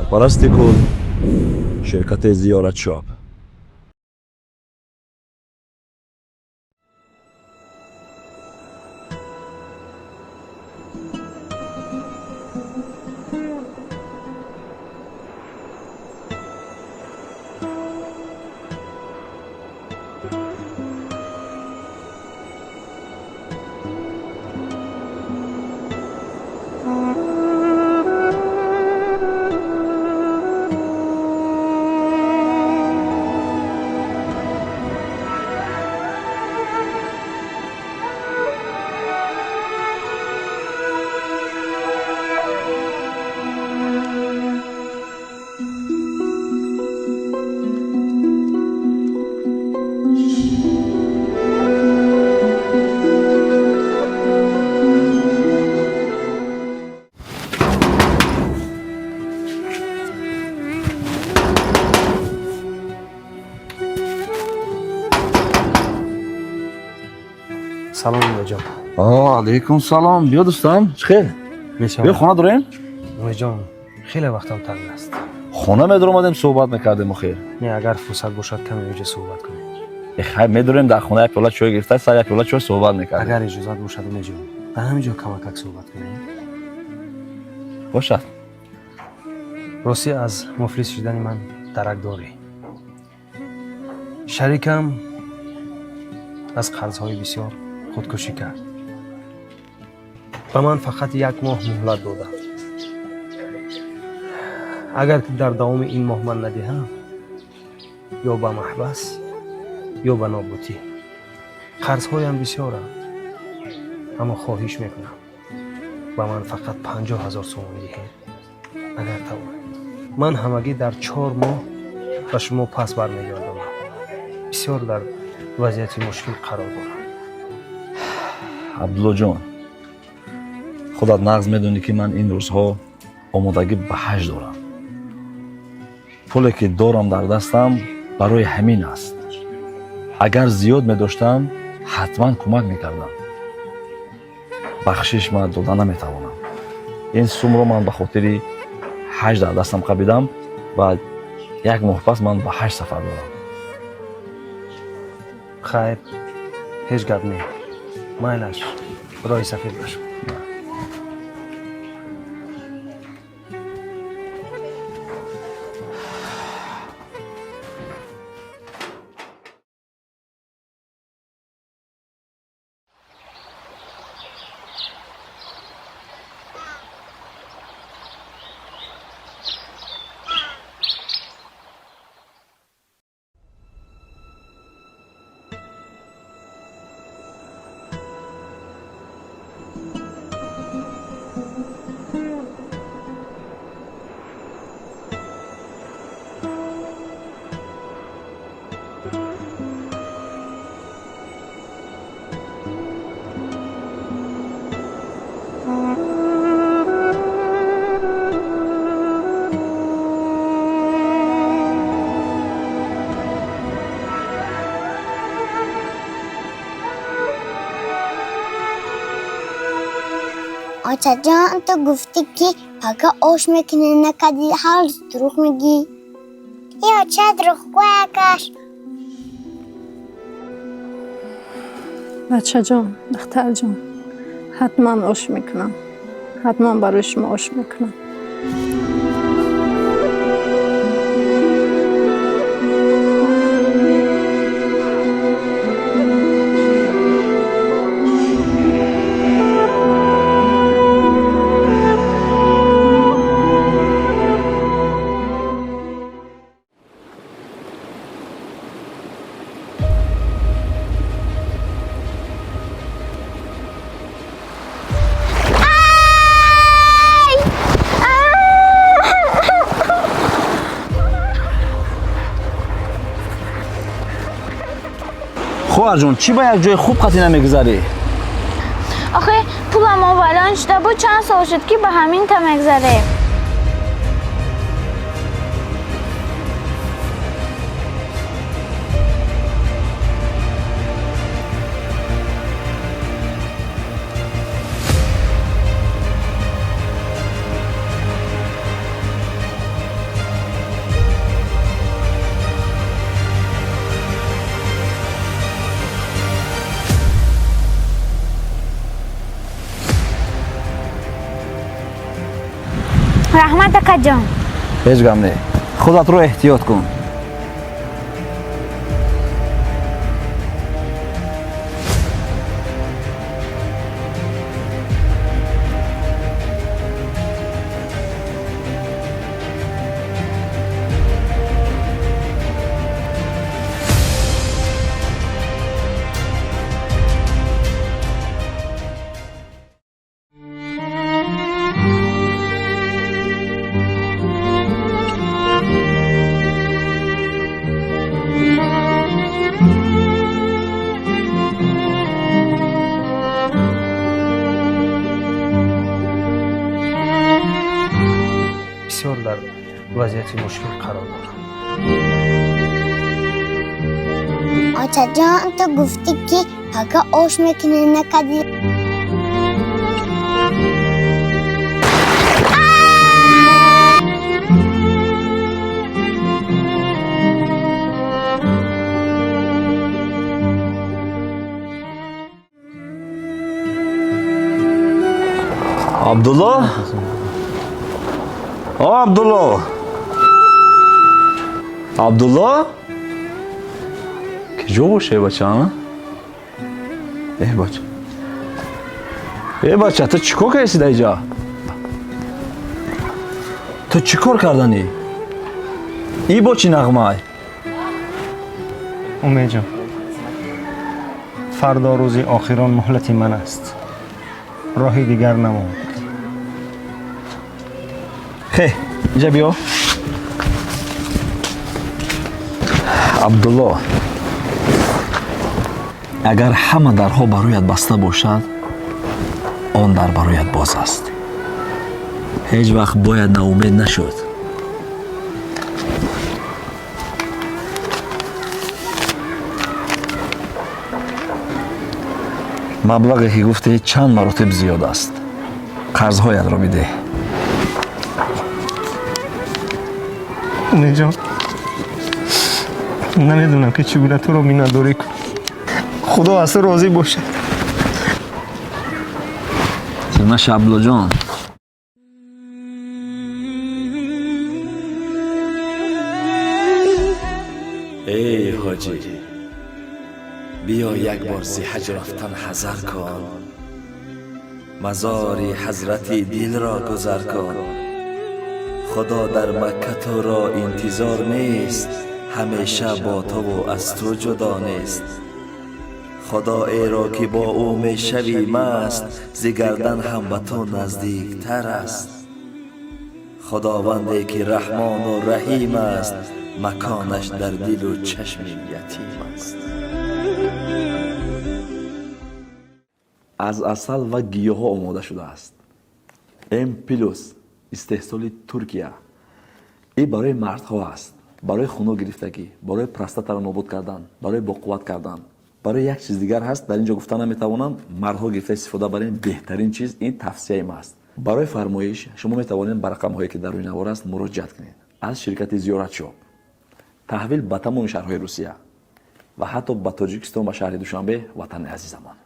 Сарпарасти кул ширкати Зиёратшоп. Салом, Умедҷон. Алейкум салом. Биё, дӯстам, чӣ хел? Биё, хона дорем. Умедҷон, хеле вақтам танг аст. Хона медаромадем, суҳбат мекардем охир. Не, агар фурсат бошад, каме инҷа суҳбат кунем. Хай, медорем, дар хона як пиёла чой гирифта, сар як пиёла чой суҳбат мекардем. Агар иҷозат бошад, Умедҷон, дар ҳамин ҷо камакак суҳбат кунем. Бошад. Ростӣ, аз муфлис шудани ман дарак дорӣ. Шарикам аз қарзҳои бисёр худкушӣ кард. Ба ман фақат як моҳ муҳлат доданд. Агар ки дар давоми ин моҳ ман надиҳам, ё ба маҳбас, ё ба нобудӣ. Қарзҳоям бисёранд, аммо хоҳиш мекунам, ба ман фақат 50 000 сомонӣ диҳед, агар тавонед. Ман ҳамагӣ дар 4 моҳ ба шумо пас бармегардонам. Бисёр дар вазъияти мушкил қарор дорам. Абдуллоҷон, худат нағз медонӣ, ки ман ин рӯзҳо омодагӣ ба ҳаҷ дорам. Пуле ки дорам дар дастам, барои ҳамин аст. Агар зиёд медоштам, ҳатман кӯмак мекардам. Бахшиш, ман дода наметавонам. Ин сумро ман ба хотири ҳаҷ дар дастам қабидам ва як моҳ пас ман ба ҳаҷ сафар дорам. Хайр, ҳеҷ гап не, майлаш, роҳи сафед бошад. Очаҷон, ту гуфтӣ, ки пага ош мекунӣ, накардӣ, ҳар рӯз дурӯғ мегӣ. Е, оча дурӯғгӯякаш. Бачаҷон, духтарҷон, ҳатман ош мекунам, ҳатман барои шумо ош мекунам. Хоҳарҷон, чӣ ба як ҷои хуб қатъӣ намегузарӣ? Охе, пуламон вайрон шуда буд, чанд сол шуд, ки ба ҳамин та мегзарем. Раҳмат, акаҷон. Ҳеҷ гап не, худатро эҳтиёт кун. Бисёр дар вазъияти мушкил қарор дорам. Очаҷон, ту гуфтӣ, ки пага ош мекунӣ, накардӣ. Абдулло, о Абдулло, Абдулло, киҷо боше, бача? Э, бача, э, бача, ту чӣ кор кардӣ дар иҷа? Ту чӣ кор карданӣ? И бо чӣ нағмай? Умедҷон, фардо рӯзи охирон муҳлати ман аст, роҳи дигар намонд. Хе, инҷа биё, Абдулло. Агар ҳама дарҳо бароят баста бошад, он дар бароят боз аст. Ҳеҷ вақт бояд ноумед нашуд. Маблағе ки гуфтӣ, чанд маротиб зиёд аст. Қарзҳоятро бидеҳ. Умедҷон, намедонам, ки чӣ гуна туро миннатдорӣ кунам. Худо аз ту розӣ бошад. Наша, Абдуллоҷон. Эй ҳоҷӣ, биё, як бор зи ҳаҷ рафтан ҳазар кун, мазори ҳазрати дилро гузар кун. Худо дар Макка туро интизор нест, ҳамеша бо туву аз ту ҷудо нест. Худоеро ки бо ӯ мешавӣ маст, зи гардан ҳам ба ту наздиктар аст. Худованде ки Раҳмону Раҳим аст, маконаш дар дилу чашми ятим аст. Аз асал ва гиёҳҳо омода шудааст. М плюс, истеҳсоли Туркия. И барои мардҳо аст, барои хуно гирифтагӣ, барои простатаро нобуд кардан, барои боқувват кардан, барои як чиз дигар ҳаст, дар ин ҷо гуфта наметавонам. Мардҳо гирифта истифода барем, беҳтарин чиз. Ин тавсияи ма аст. Барои фармоиш шумо метавонед ба рақамҳое, ки дар рӯи навор аст, муроҷиат кунед. Аз ширкати Зиёратшоп таҳвил ба тамоми шаҳрҳои Русия ва ҳатто ба Тоҷикистон, ба шаҳри Душанбе, ватани азизамон.